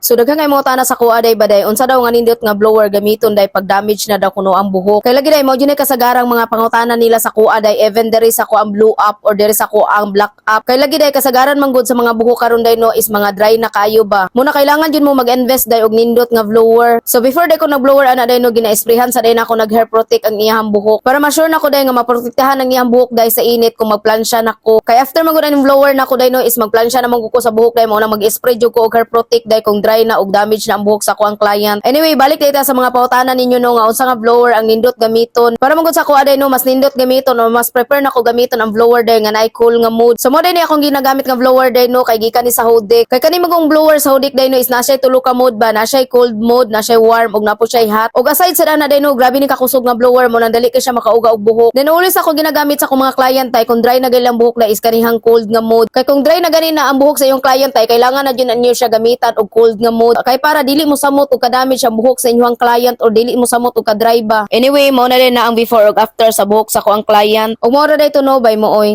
So daghan kay mga tana sa kuha day ba day, unsa daw nga nindot nga blower gamiton day pag damage na daw kuno ang buhok? Kay lagi day mao jud ni kasagarang mga pangutana nila sa kuha day, even diri sa kuha ang blue up or diri sa kuha ang black up. Kay lagi day kasagaran man gud sa mga buhok karon day no is mga dry na kayo ba. Muna kailangan jud mo mag-invest day og nindot nga blower. So before day ko nag-blower ana day no, gina-sprayhan sa day nako nag hair protect ang iyang buhok. Para ma-sure nako day nga maprotektahan ang iyang buhok day sa init kung magplansya nako. Kay after man gud aning blower nako day no is magplansya na man gud ko sa buhok day, mo na mag-spray jud ko og hair protect day kung dry na og damage na ang buhok sa kuang client. Anyway, balik day ta sa mga pangutana ninyo no nga unsa nga blower ang nindot gamiton. Para man gud sa kuha day no, mas nindot gamiton o mas prefer nako gamiton ang blower day nga naay cool nga mode. So mo day ni akong ginagamit nga blower day no, kay gikan ni sa Hodek. Kay kani magong blower sa Hodek day no is na siya tulo ka mode ba, na siya cold mode, na siya warm ug na po siya hot. Og aside sa dana day no, grabe ni kakusog nga blower mo nang dali kay siya makauga og buhok. Then always ako ginagamit sa akong mga client tay kung dry na gani ang buhok na is kanihang cold nga mode. Kay kung dry na gani na ang buhok sa iyong client tay, kailangan na jud ninyo siya gamitan og cold nga mode. Kay para dili mo samot og kadamage ang buhok sa inyong client or dili mo samot og ka-dry ba. Anyway, mao na din na ang before ug after sa buhok sa kuang client. Ug mao ra day to no, bye mo oy.